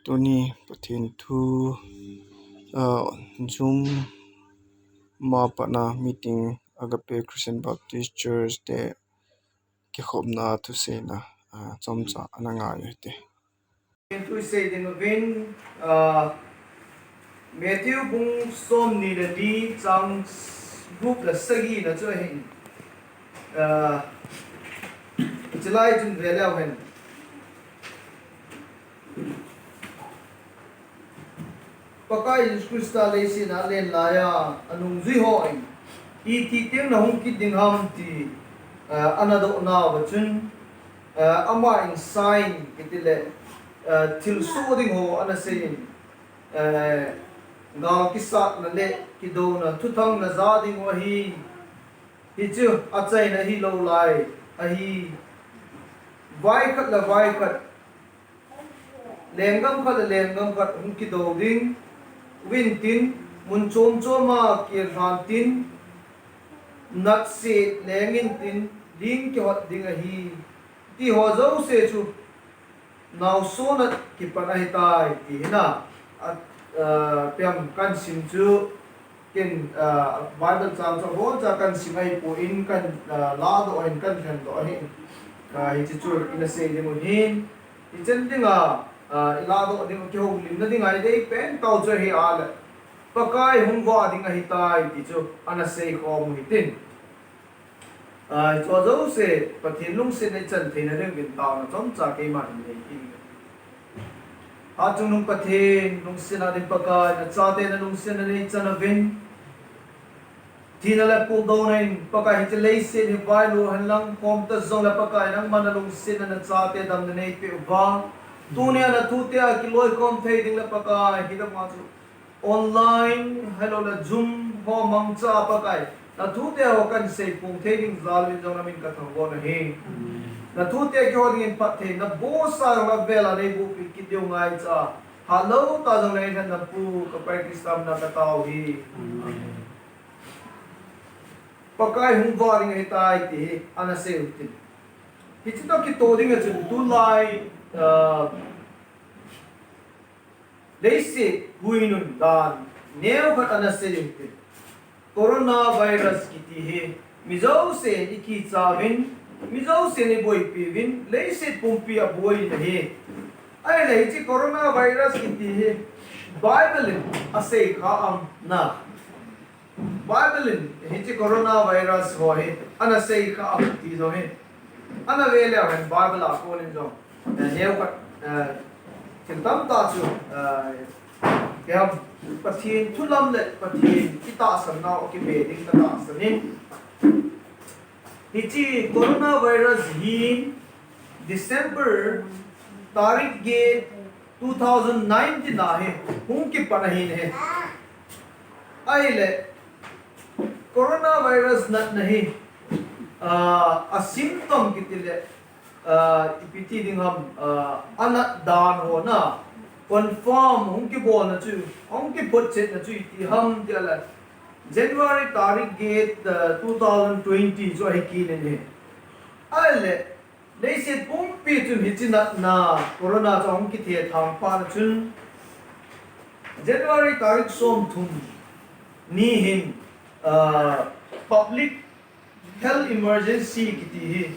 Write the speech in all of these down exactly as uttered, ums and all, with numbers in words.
Tuni Pathen thu, ah, Zoom ma patna meeting Agape Christian Baptist Church te kikhopna thuseina, ah, chomcha ana ngai u hite. Thu sei ding uvin, ah, Matthew bung somni le li chang gup le sagi na chu ahin, ah, chulai chun ve leu hen. Pakai Jesu Christa leiset a alen laiya anungjui hon, iti teng nahung kit ding ham ti, eh, ana doh nauva chun, eh, aman sign kiti le, eh, thilsoh ding ho ana seiyin, eh, gal kisatna le kidouna thuthang naja ding u ahi. Hichu achaina hilou lai ahi. Vai khat le vai khat, lenggam khat le lenggam khat hung kidou ding uvin tin, mun chom chom a kihlan tin, natse lengin tin, ling kihot ding ahi. Ti ho jouse chu naosen a kipan ahitai ti hina. A, a, piam kan sim chu ken, a, Bible chang chu aboncha kan sim ahipon kan, a, ladoh in kan lhendoh ahi. A, hiche chu ina sei ding u hin. Hichan dinga, a, i ladoh ding u kihoulimna dinga i deipen tau chu ahi a le. Pakai hung vah ding ahitai ti chu ana seikhom u hitin. A, hiche jouse Pathen lungsetna i chan theina diuvin taona chomcha keiman nei in. Hatchungnung Pathen, lungsetna ding Pakai, nachate nalungsetna nei chan uvin. Thina le pudouna in Pakai hiche leiset hi vailou henlang, khomta jongle Pakai nangman nalungsetna nachate damna neipeh uva. Tunia nathute a kiloikhom thei ding le Pakai, hidam a chu online, hello le Zoom ho mangcha Pakai, nathute ho kan seiphong thei ding jal uvin jong namin kathangvah nahi. Amen. Nathute kihou dingin phattheina bosa jong avel a neiboh peh kit diu ngaicha. Hatlou ta jongle eilhenna Pu ka Pakai Christa mina katao hi. Amen. Pakai hung vah ding ahitai ti hi ana sei u hitin. Hiche toh kitoh ding a chun tulai, ah, leiset huinun dan neokhat ana sei u hitin. Coronavirus kiti hi mi jousen i kicha uvin, mi jousen i boipi uvin, leiset pumpi a boi ahi. Ahile hiche coronavirus kiti hi Bible in asei kha am na. Bible in hiche coronavirus ho hi ana sei kha am ti jong hi ana ve leu hen Bible a kon in jong, eh, neokhat, eh, thil tamtah chu, eh, kiham Pathen thu lam le Pathen kitahsan nau akibe ding katahsan in. Hiche coronavirus hi December tarik get two thousand nineteen a hi hung kipan ahin ahi. Ahile, coronavirus natna hi, ah, a symptom kiti le, ah, ipi ti ding ham, ah, anat dan ho na confirm hung kibolna chu, hung kiphotchetna chu iti ham ti le, January tarik get, ah, two thousand twenty chu ahi kit in ahi. Ahile, leiset pumpi chun hiche natna corona chu ahung kithethang phat na chun January tarik somthum ni hin, ah, public health emergency kiti hi,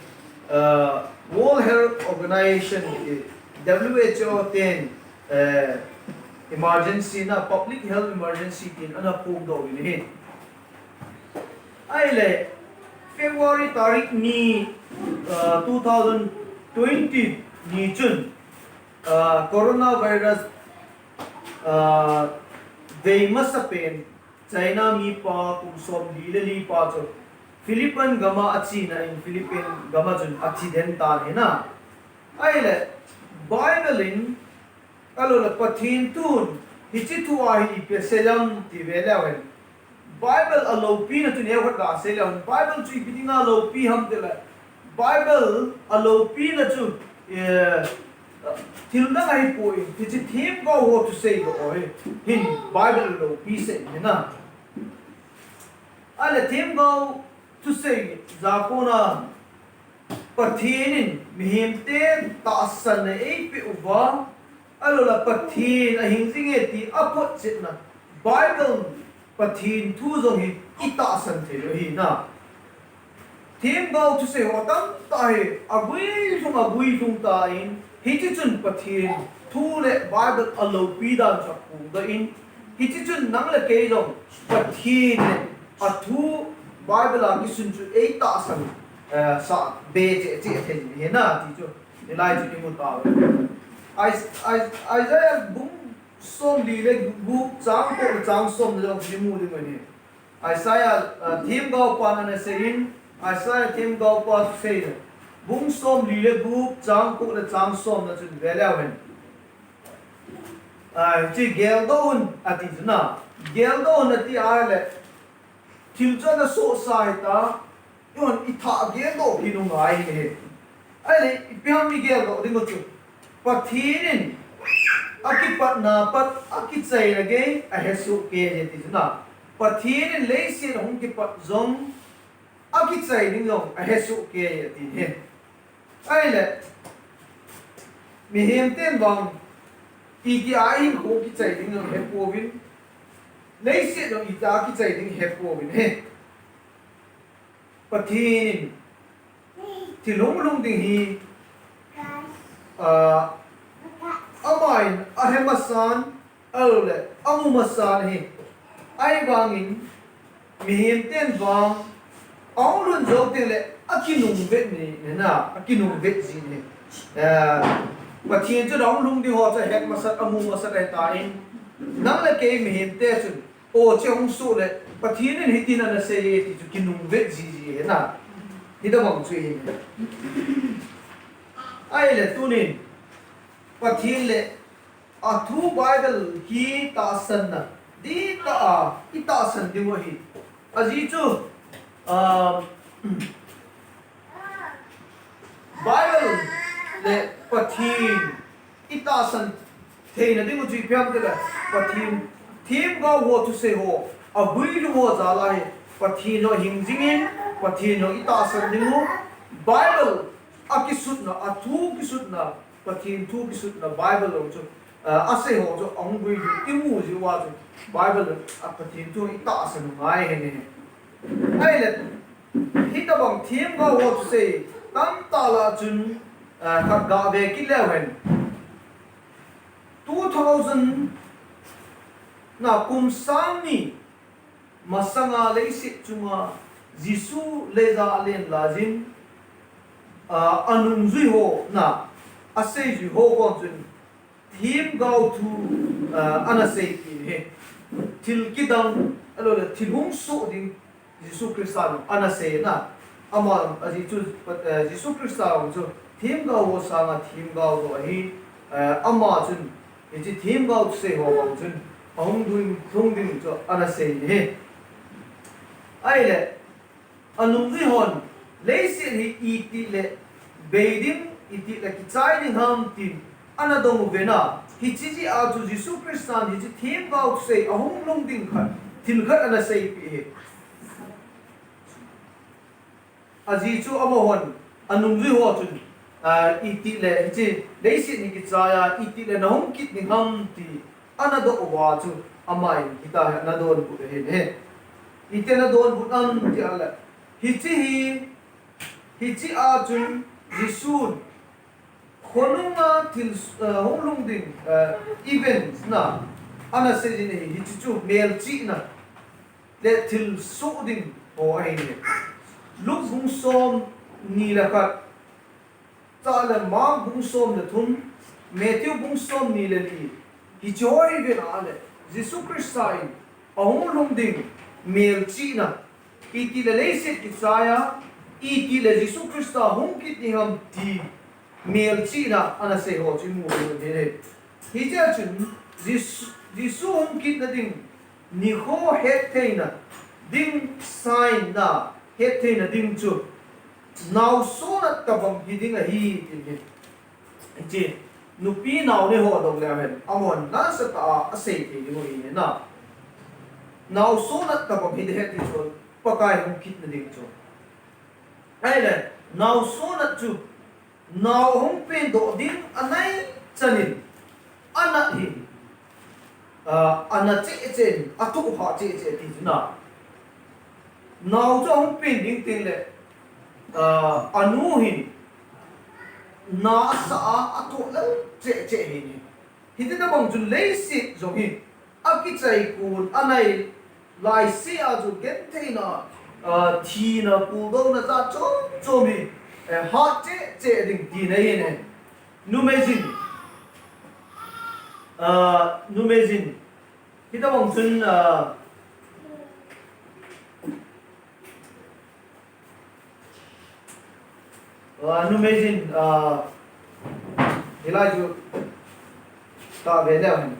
ah, World Health Organization kiti, W H O ten, eh, emergency na public health emergency tin ana phongdoh in ahi. Ahile, February tarik ni, ah, two thousand twenty ni chun, ah, coronavirus, ah, vei masapen China mipa kum somli le li pa chu Philippine gam a achena in Philippine gam a chun athi den tan ahi na. Ahile, Bible in Ahilou le Pathen thun hiche thu a hi ipi asei ham ti ve leu hen. Bible a loupina chu neokhat gasei leu hen. Bible chu ipi dinga loupi ham ti le, Bible a loupina chu, eh, thil dang ahipoi, hiche themgao ho thusei doh hi hin Bible a loupi sah ahi na. Ahile themgao thusei ja kona Pathen in mihemte tahsanna eipeh uva, Ahilouleh Pathen ahing jinge ti aphotchetna Bible Pathen thu jong hi itahsan thei lou ahi na. Themgao thusei ho tamtah hi aguilhung aguilhung tan, hiti chun Pathen thu le Bible aloupi dan chu aphongdoh in, hiti chun nang le kei jong Pathen le athu Bible a kisun chu eitahsan, eh, sah be cheh cheh thei ahi na ti chu hilai chu imu tauve. Is-, Is-, Isaiah bung somli le gup chang ko le chang som le jong imu ding ahi. Isaiah, ah, themgao pan ana seiyin, Isaiah themgao pa thusei le, bung somli le gup chang ko le chang som na chun ve leu hen. Ah, hiche geldoh un ati chu na. Geldoh un ati a le, thil chu ana sohsa hita, ihon itha geldoh kit u ngai ahi. Ahile, ipi ham igeldoh ding u chu. Pathen in akipatna pat akichaina gei ahesoh kei e ti chu na. Pathen in leiset ahung kipat jong akichai ding jong ahesoh kei e ati ahi. Ahile, mihem ten vang, itia ahinkho kichai ding jong hepouvin, leiset jong itia kichai ding hepouvin ahi. Pathen in thil hunglhung ding hi, ah, aman ahe masan, ahilouleh amu masan ahi. Ahivangin mihem ten vang ahung lhun jou teng le akinung vet ni, ni na, akinung vet ji ni. Ah, Pathen chun ahung lhung ding ho chu ahet masat, amu masat ahitan, nang le kei mihem te chun o, hiche hung soh le, Pathen in hitin ana sei e ti chu kinung vet jiji ahi na. Hitobang chu ahi. Ahile tunin, Pathen le athu Bible hi tahsanna, dihtah a itahsan diu ahi. Ajeh chu, ah, Bible le Pathen itahsan theina ding u chu ipi ham itile, Pathen themgao ho thusei ho, aguilhung ho jal a hi, Pathen ho hing jingin, Pathen ho itahsan ding u, Bible a kisutna, athu kisutna, Pathen thu kisutna Bible ho chu, ah, asei ho chu ahung guilhung imu jiu a chu, Bible a Pathen thu itahsan u ngai ahi. Ahile, hitobang themgao ho thusei tamtah lah a chun, ah, khat gave kit leu hen. Two thousand na kum sang ni masanga leiset chunga Jesu leija alen laijin, ah, anungjui ho na, aseijui ho kon chun themgao thu, ah, ana seipeh ahi. Thil kidang, ahilouleh thil hung soh ding Jesu Christa in ana sei na. Ama, ajeh chu, eh, Jesu Christa jong chu themgao ho sanga themgao ho ahi, eh, ama chun hiche themgao thusei ho bang chun ahung lhung ding chu ana sei ahi. Ahile, anungjui hon, leiset hi itih le bei ding, itih le kichai ding ham tin ana dong uve na, hiche jeh a chu Jesu Christan hiche themgao thusei ahung lhung ding khat, thil khat ana seipeh ahi. Ajeh chu amahon, anungjui ho chun, ah, itih le hiche leiset hi kichai a, itih le nahung kit ding ham ti ana doh uva chu, aman hitia hi ana donbut ahin ahi. Itia ana donbut ham ti ahile, hiche hi, hiche a chun Jesun khonunga thil, eh, hung lhung ding, eh, events na, ana seijin ahi, hiche chu melchihna le thil soh ding ho ahi. Luke bung som ni le khat, chule Mark bung som le thum, Matthew bung som ni le li, hiche ho hi vet a le, Jesu Christa in ahung lhung ding melchihna, itih le leiset kichai a, itih le Jesu Christa hung kit ding ham ti melchihna ana sei ho chu imu u ahi. Hichea chun Jesu, Jesu hung kitna ding nikho hettheina ding, sign na hettheina ding chu naosonat tobang hiding ahi ti ahi. Hiche nupi nao nei ho dong leu hen, amahon nasatah a asei thei diu ahi na. Naosonat tobang hiding ahi ti chu Pakai hung kitna ding chu. Ahile, naosonat chu nao hung pengdoh ding anai chanin, anat hi, ah, anat cheh cheh, athoh hah cheh cheh ti chu na. Nao chu ahung pen ding teng le, ah, anu hin na asa a, athoh lal cheh cheh hi ni. Hiti tabang chun leiset jong hi akichai kun anai lai se a chu gentheina, ah, thina, puldouna jat chom chom hi, eh, hah cheh cheh ding tina hi ne. Numei jin, ah, numei jin. Hiti tabang chun, ah, Ah, numei jin, ah, hilai chu ta ve leu hen.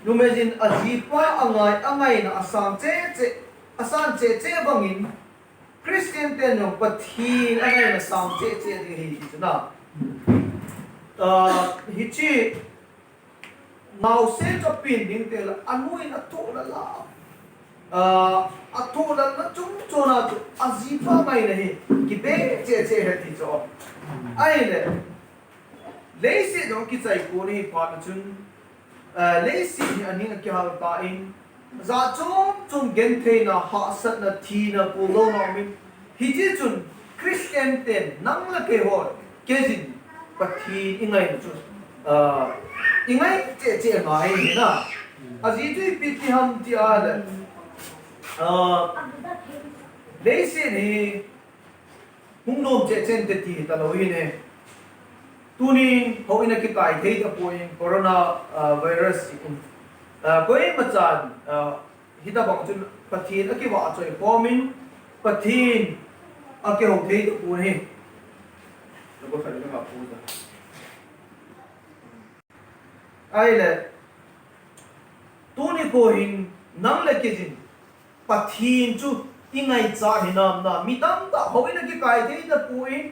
Numei jin ajipa angai, angaina asang cheh cheh, asan cheh cheh bangin Christian ten jong Pathen angaina sang cheh cheh ding ahi ti chu na. Ah, hiche naosen chu apen ding teng le, anu in athoh lal a, ah, athoh lalna chung chon a chu ajipa ngaina hi kibe cheh cheh ahi ti chu. Ahile, leiset jong kichai kon ahi phat chun, ah, leiset hi aning akihal tan, jat chom chom gentheina, hahsatna, thina, puldouna um in, hiti chun Christian ten nang le kei ho, kei jin Pathen ingaina chu, ah, ingai cheh cheh ngai hi na. Ajeh chu ipi ti ham ti a le, ah, leiset hi hung nom cheh cheh inte ti talou hi ne. Tunin houin akikai thei tapon corona, ah, virus hi kum, ah, koima chan, ah, hiti tabang chun Pathen akivahchoi khomin, Pathen akihou thei tapon hi. Ahile, tuni ko hin nang le kei jin Pathen chu ingaichat hinam na, mi tamtah houin akikai thei tapon,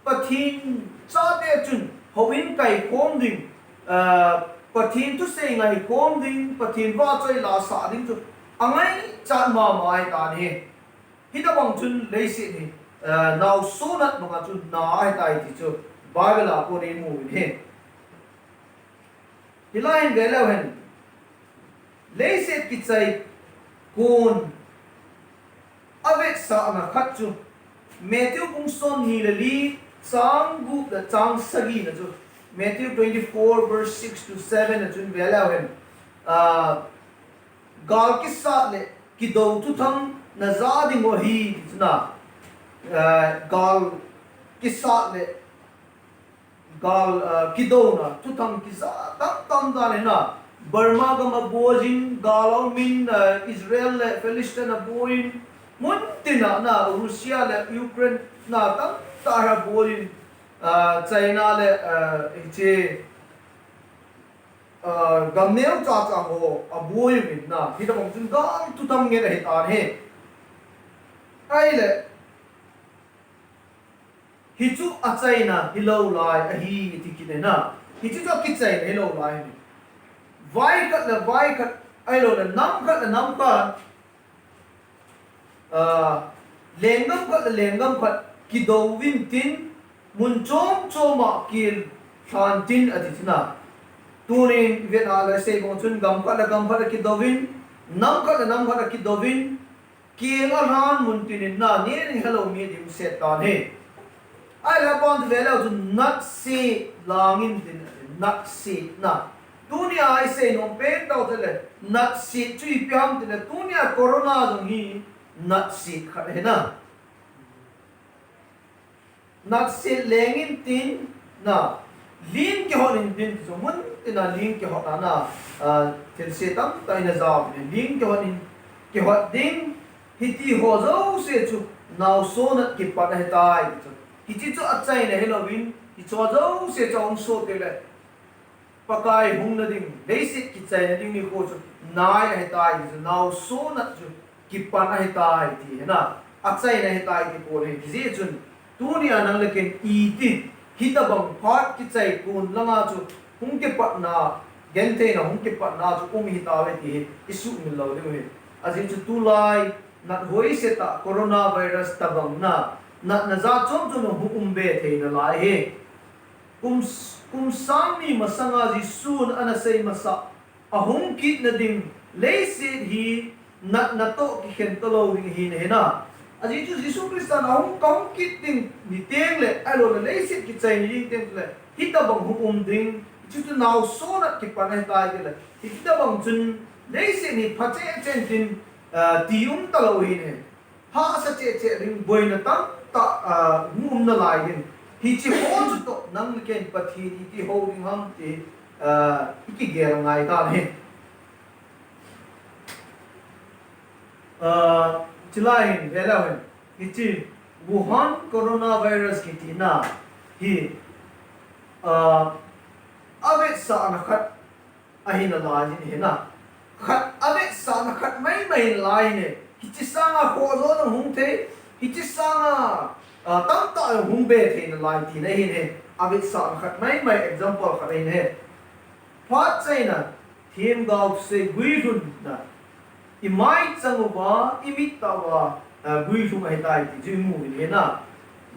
Pathen chate chun houin kai khom ding, ah, Pathen thusei ngai khom ding, Pathen vahchoi la sah ding chu angaichat mama ahitan ahi. Hiti tabang chun leiset hi, ah, naosen nat banga chu na ahitai ti chu Bible a kon imu in ahi. Hilai hin ve leu hen. Leiset kichai kon avetsahna khat chu Matthew bung som ni le li, chang gup le chang sagi na chu, Matthew twenty-four verse six to seven na chun ve leu hen. Ah, gal kisat le kidou thuthang na ja ding u ahi ti chu na. Ah, gal kisat le gal, ah, kidouna, thuthang kija tam tam dan hi na, Burma gam a boiyin, gal a um in, ah, Israel le Palestine a boiyin, mun tin a na, Russia le Ukraine na tamtah a boiyin, ah, China le, ah, hiche, ah, gam neocha cha ho a boiyin na, hiti tabang chun gal thuthang ngen ahitan ahi. Ahile, hichu achaina hilou lai ahi ti kit e na. Hichu chu akichaina hilou lai ahi. Vai khat le vai khat, ahilou le nam khat le nam khat, ah, lenggam khat le lenggam khat kidou vin tin, mun chom chom a kil lhan tin ati chu na. Tunin i vet a le sei bang chun gam khat le gam khat a kidou vin, nam khat le nam khat a kidou vin, kil alhan mun tin in na, nening helou mi ding set tan ahi. Ahile aban chu ve leu chun natse langin tin, natse na. Tunia i seinom pen tah chu le, natse chu ipi ham ti le, tunia corona jong hi natse khat ahi na. Natse lengin tin na, ling kihot in tin, chu mun tin a ling kihot a na, ah, thilse tamtah in a jao in, ling kihot in, kihot ding, hiti ho jouse chu naosen nat kipan ahitai ti chu. Hiche chu achaina hilouvin, hiche ho jouse chu ahung soh teng le, Pakai hung nading, leiset kichaina ding nikho chu nai ahitai ti chu, naosen nat chu kipan ahitai ti ahi na, achaina ahitai ti pon ahi. Hijeh chun, tunia nang le ken iti, hitabang phat kichai kon langa chu hung kipatna, gentheina hung kipatna chu um hitauve ti hi i sumil lou diu ahi. Ajeh chu tulai, nat hoise tah coronavirus tabang na, natna jat chom chom hung um be thei nalai ahi. Kum s-, Kum sang ni masanga Jesun ana sei masa, ahung kitna ding leiset hi natna toh kikhen talou ding ahi, ahi na. Ajeh chu Jesu Christan ahung, kahung kit ding ni teng le, ahilouleh leiset kichai ni ding teng le, hitabang hung um ding, hichu chu naoso nat kipan ahitai tile, hitabang chun leiset hi pha cheh cheh in tin, ah, ti um talou ahi ne. Hahsa cheh cheh ding, boina tamtah, ah, hung um nalai ding. Hiche ho chu toh nang le kei in Pathen iti hou ding ham ti, ah, ikigel ngai tan ahi. Ah, chulai hin, veleu hen. Hiche Wuhan coronavirus kiti na hi, ah, avetsahna khat ahi nalai in ahi na. Khat, avetsahna khat maimai nalai ne. Hiche sanga khoh jo jong hung thei, hiche sanga, ah, tamtah jong hung be thei nalai tina ahi ne. Avetsahna khat maimai example khat ahi ne. Phat chaina, themgao thusei guilhunna, imai chang uva, imit tah uva, ah, guilhung ahitai ti chu imu uvin ahi na.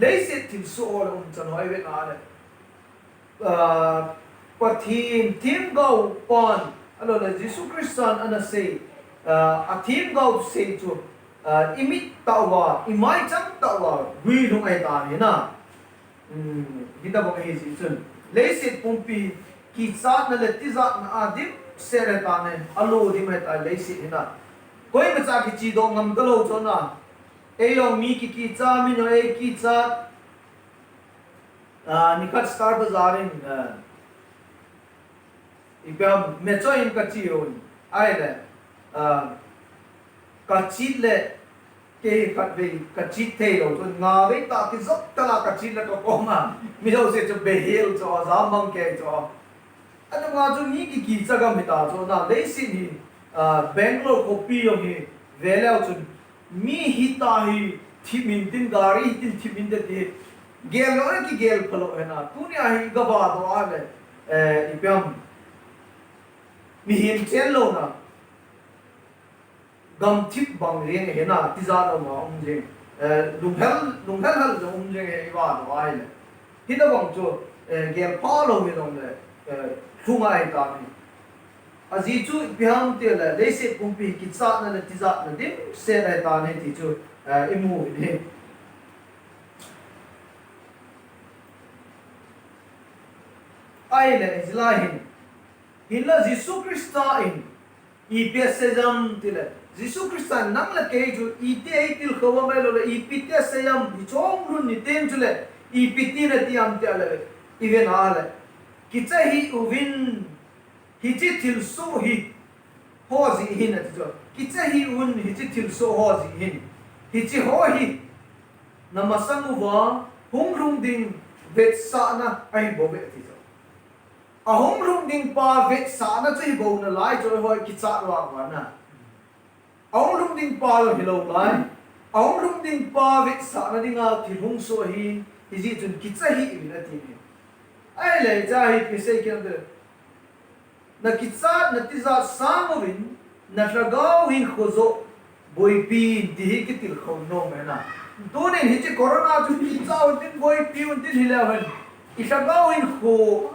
Leiset thilsoh ho le umchan ho ivet na le, ah, Pathen themgao pan, ahilouleh Jesu Christan ana sei, ah, athemgao thusei chu, ah, imit tah uva, imai chang tah uva guilhung ahitan ahi na. Hmm, hitabang ahi jeh chun, leiset pumpi kichatna le tijatna a dimset ahitan ahi, alo dim ahitai leiset hi na. Koimacha kichedoh ngam talou chu na. Ei jong mi kikicha, mi jong ei kicha. Ah, nikhat Star Bazaar in, ah, ipi ham, mecho in kache un. Ahile, ah, kache le, kei khatvei kache thei lou chun, nga vei tah kijop tah la kache le kakoma. Mi jouse chu behel chu, ajam mang kei chu. Atunga chu mi kikicha gam hita chu na, leiset hi, ah, Bangalore khopi jong hi veleu chun, mi hita hi thip in tin, gari hitin thip inte ti, gel lou le kigel phalou ahi na. Tunia hi gava doh a le, eh, ipi ham, mihem chen louna, gamthip bang jeng ahi na, tijat a um a um jeng, eh, lunghel, lunghel hel jong um jeng ahi, iva doh a ahile. Hitabang chu, eh, gel phalou hilou le, eh, lhung ahitan ahi. Ajeh chu ipi ham tile, leiset pumpi kichatna le tijatna dimset ahitan ahi ti chu, eh, imu uvin ahi. Ahile, hichelai hin, hinla Jesu Christa in ipi asei ham tile, Jesu Christan nang le kei chu iti eitilkhou ham ahilouleh, ipi ti asei ham, hiche hunglhun ni teng chule, ipi tin ati ham tile, iven a le, kicha hih uvin, hiche thilsoh hi ho jeh hin ati chu. Kicha hih un, hiche thilsoh ho jeh hin. Hiche ho hi namasang uva hunglhung ding vetsahna ahibouve ati chu. Ahunglhung ding pa vetsahna chu hibou nalai chu, eiho kichat vang vang na. Ahunglhung ding pa jong hilou lai. Ahunglhung ding pa vetsahna dinga thil hung soh ahi, hijeh chun kicha hih uvin ati ne. Ahile, hiche hi ipi sei kit ham tile, nakichat, natijat sang uvin, nalhagao hinkho joh boipi in ti hi kitilkhou nom ahi na. Tunin hiche corona chu kicha untin, boipi untin hileu hen, ilhagao hinkho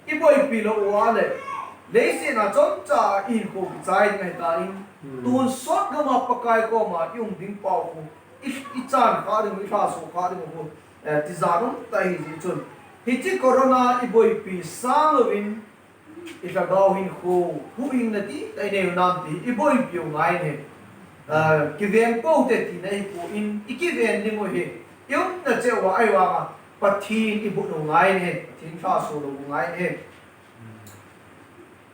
iboipi lou uva le, leiset a chomcha ihinkho kichai ding ahitan, tonsot gam a Pakai koma ium ding pau khu, i, ichan kha ding u, ilhaso kha ding u khu, eh, tijat umtah ahijeh chun, hiche corona iboipi sang uvin, ilhagao hinkho, huhhingna dihtah inei u nam ti iboipi u ngai ne. Ah, kiven pou te tina ahipoi, ikiven ding u ahi. Iumna cheh uva ahivanga Pathen ibut u ngai ne, Pathen lhaso lou u ngai ne.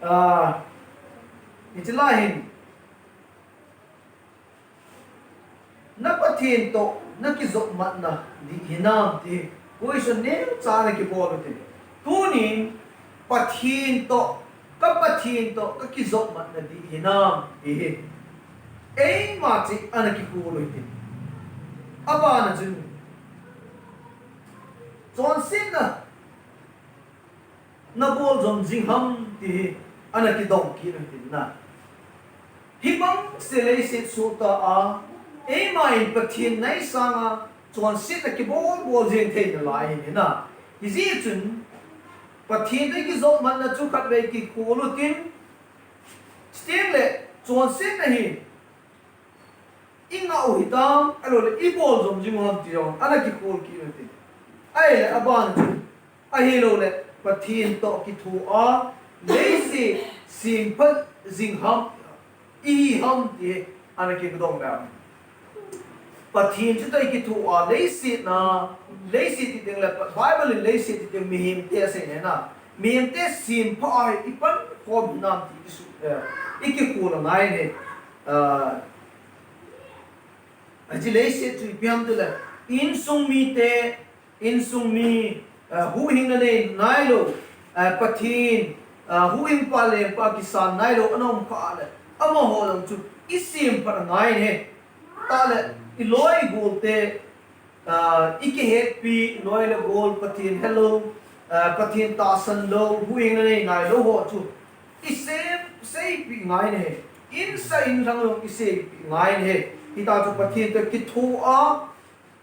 Ah, hichelai hin, na Pathen toh nakijopmatna dih hinam ti question neocha nakibol u hite. Tunin Pathen toh, ka Pathen toh kakijopmatna dih hinam ti hi eima cheh ana kikol u hite. Abana chun, chonsetna nabol jom jing ham ti hi ana kidong kit u hite na. Hibang se leiset soh tah a, eima in Pathen nai sanga chonsetna kibol bol jeng thei nalai ahi na. Hijeh chun Pathen toh i kijopmatna chu khatvei kikhol utin, chuteng le chonsetna hi i ngah u hitam, ahilouleh i bol jom jing u ham ti jong ana kikhol kit utin. Ahile aban chu, ahilouleh Pathen toh kitho a leiset sempha jing ham, i hi ham ti ana kidong le. Pathen chutoh i kitho a leiset na, leiset ti teng le, Bible in leiset ti teng mihem te asei na. Mihem te sempha a hi i pan khom hinam ti i su, eh, i kikhol angai ne. Ah, ahi leiset chu ipi ham ti le, insung mite, insung mi, ah, huhhingna nei nailou, ah, Pathen, ah, huhhingpa lengpa kisan nailou ana um kha le, amaho jong chu i sempha angai ne. Tah le, i loi i gol te, ah, i kihetpi, i loi le gol Pathen helou, ah, Pathen tahsan lou, huhhingna nei nailou ho chu i sem, seipi ngai ne. Insa inlhang jong i seipi ngai ne. Hita chu Pathen toh kitho a,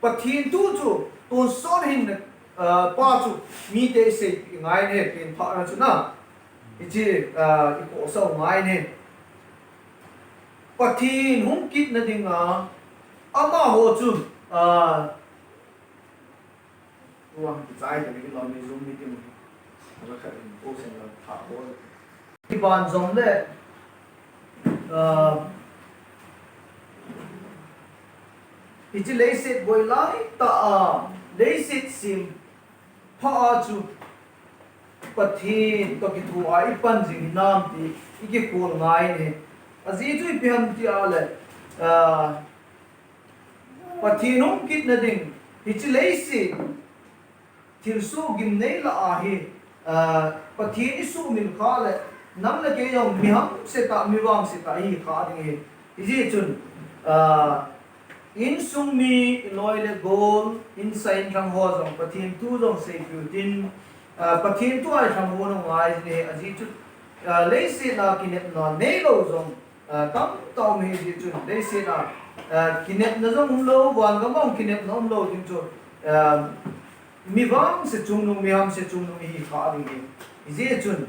Pathen thu chu tonsot hin, ah, pa chu mite i seipi ngai ne, pen pha na chu na. Hiche, ah, i khohsah u ngai ne. Pathen hung kitna dinga, amaho chu, ah, tua kichai te ni lo ni Zoom meeting. Ava khat in ko sen la tha ho. Iban jong le, ah, hiche leiset boi lai tah a, leiset sempha a chu Pathen toh kitho a i pan jing hinam ti i kikhol ngai ne. Ajeh chu ipi ham ti a le, ah, Pathen hung kitna ding, hiche leiset thilsoh gimnei lah a hi, ah, Pathen i sumil kha le, nang le kei jong mi hamse tah, mi vangse tah i hi kha ding ahi. Hijeh chun, ah, insung mi, i loi le gol, insa inlhang ho jong Pathen thu jong seipi utin, ah, Pathen thu a i lhang ho jong ngai jing ahi. Ajeh chu, ah, leiset a kinepna neilou jong, ah, tamtah um ahi. Hijeh chun leiset a, ah, kinepna jong umlou, van gam a kinepna umlou ding chu, ah, mi vangse chungnung, mi hamse chungnung i hi kha ding ahi. Hijeh chun,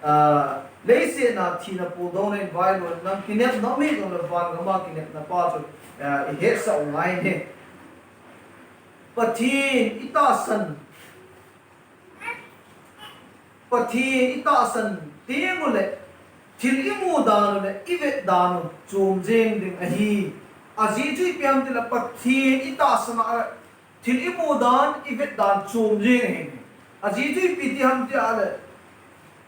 ah, leiset a thina puldona in vailou, nang kinepna um hih jongle van gam a kinepna pa chu, ah, i hetsah u ngai ne. Pathen i tahsan, Pathen i tahsan teng u le, thil i mu dan u le, i vet dan u chom jeng ding ahi. Ajeh chu ipi ham ti le, Pathen i tahsan a, thil i mu dan, i vet dan chom jeng ahi. Ajeh chu ipi ti ham ti a le,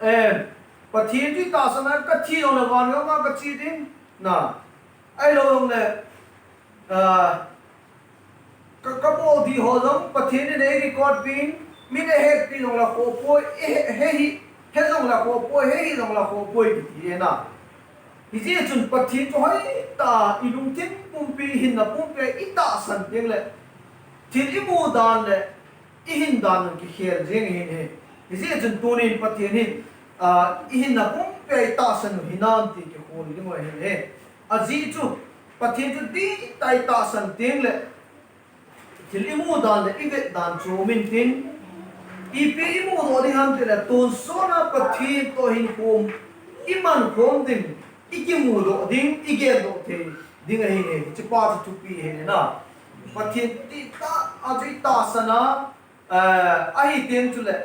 eh, Pathen chu i tahsan a, ka thi jongle van gam a ka che ding, na. Ahilou jongle, ah, ka, ka bol ding ho jong Pathen in ei record pin, min ei hetpi jongle khoh poi, ei he, he hi, he jongle khoh poi, he hi jongle khoh poi kiti e na. Hijeh chun Pathen chu hoitah a i lungthim pumpi, i hinna pumpi a i tahsan teng le, thil i mu dan le i hin dan jong kikhel jeng ahi ne. Hijeh chun tunin Pathen hin, ah, i hinna pumpi a i tahsan u hinam ti kikhol ding u ahi ne. Ajeh chu Pathen chu dihtah a i tahsan teng le, thil i mu dan le i vet dan chom intin, ipi i mudoh ding ham ti le, tonsot a Pathen toh hin khom, i man khom ding, i kimudoh ding, i geldoh thei ding ahi ne. Hiche pa chu thupi ahi ne na. Pathen dihtah a chu i tahsan a, eh, ahi teng chule,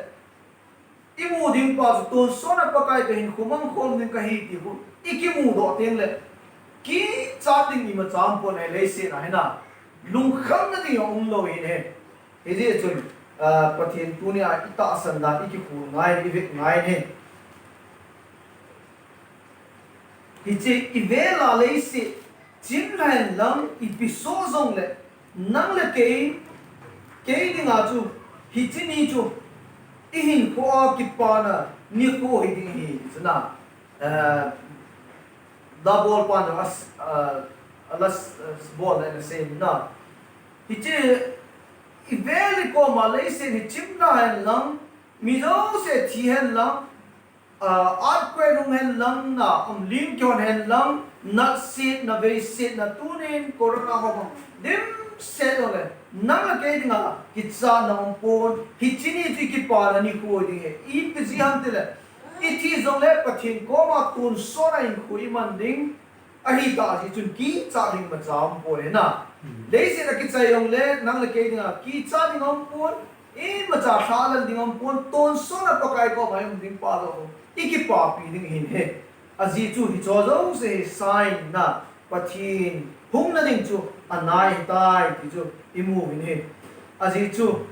i mu ding pa chu tonsot a Pakai toh hin khomang khom ding kahi ti khu i kimudoh teng le, kichat ding imacha um pon ahi, leiset a hin a lungkhamna ding jong umlou ahi ne. Hijeh chun, ah, Pathen tunia i tahsan dan i kikhol ngai, i vet ngai ne. Hiche i vel a leiset chimlha hen lang, ipi soh jongle, nang le kei, kei dinga chu, hiche ni chu, i hinkho a kipana nikho hi ding ahi, chu na, eh, da bol pan a, eh, a la, eh, bol le na sei na. Hiche i vel i kom a leiset hi chimlha hen lang, mi jouse thi hen lang, ah, earthquake hung hen lang na, um, lim kihon hen lang, natsetna, veisetna, tunin corona ho bang dimset jongle, Nang le kei dinga kichatna umpon, hiche ni chu ikipana nikho ding ahi. Ipi jeh ham itile, ithi jongle Pathen koma tonsot a hinkho iman ding, ahitah jeh chun kichat ding imacha umpon ahi na. Leiset a kichai jongle, nang le kei dinga kichat ding umpon, imacha lhalal ding umpon, tonsot a Pakai koma i um ding pa joh, ikipapi ding ahin ahi. Ajeh chu hicheho jouse hi sign na, Pathen hungna ding chu anai tai ti chu imu uvin ahi. Ajeh chu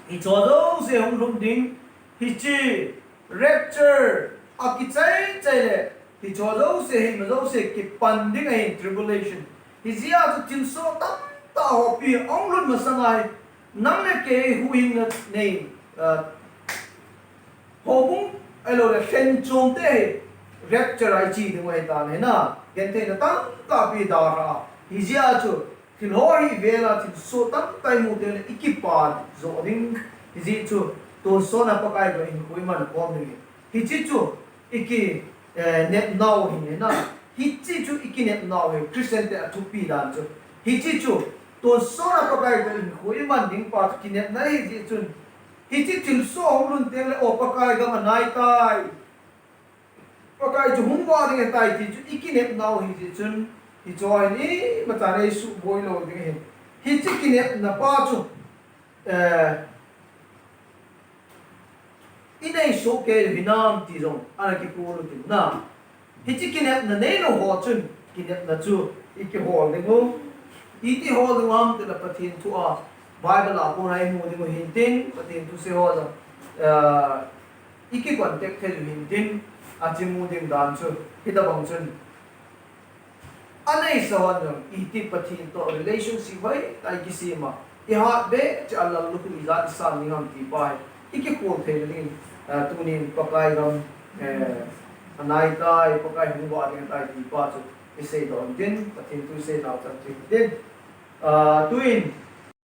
hicheho jouse hung lhung ding, hiche rapture a kichai chai le, hicheho jouse, hima jouse kipan ding ahin, tribulation. Hijeh a chu thilsoh tamtah hopi ahung lhun masang a hi, nang le kei huhhingna nei, ah, houbung, ahiloule lhenchomte hi rapture a iche ding u ahitan ahi na, gentheina tamtahpi dalha. Hijeh a chu thil ho hi vel a thilsoh tamtah imu tengle ikipa joh ding. Hijeh chu tonsot a Pakai toh hinkho iman khom ding ahi. Hiche chu iki, eh, nepnau ahi na. Hiche chu ikinepnau ahi, Christian te athupi dan chu. Hiche chu tonsot a Pakai toh hinkho iman ding pa chu kinepna ahi jeh chun, hiche thilsoh hung lhun tengle, o, Pakai gam anai tai, Pakai chu hung vah ding ahitai ti chu ikinepnau ahi jeh chun, hicheho hin imacha nei suboi lou ding ahi. Hiche kinepna pa chu, eh, inei soh kei u hinam ti jong ana kikol u tin na. Hiche kinepna neilou ho chun kinepna chu ikihol ding u. Iti hol ding u ham itile Pathen thu a, Bible a kona imu ding u hintin, Pathen thusei ho jong, ah, iki contact thei u hintin, ache mu ding dan chu, hitobang chun aneisa hon jong iti Pathen toh relationship hoitah a ikisem a, ihat beh cheh a lallukhuh ijat isan ding ham ti pa hi ikikhol theina dingin, ah, tunin Pakai gam, eh, anai tai, Pakai hung vah ding ahitai ti pa chu iseidoh intin, Pathen thu isei nau chan chu hitin. Ah, tuin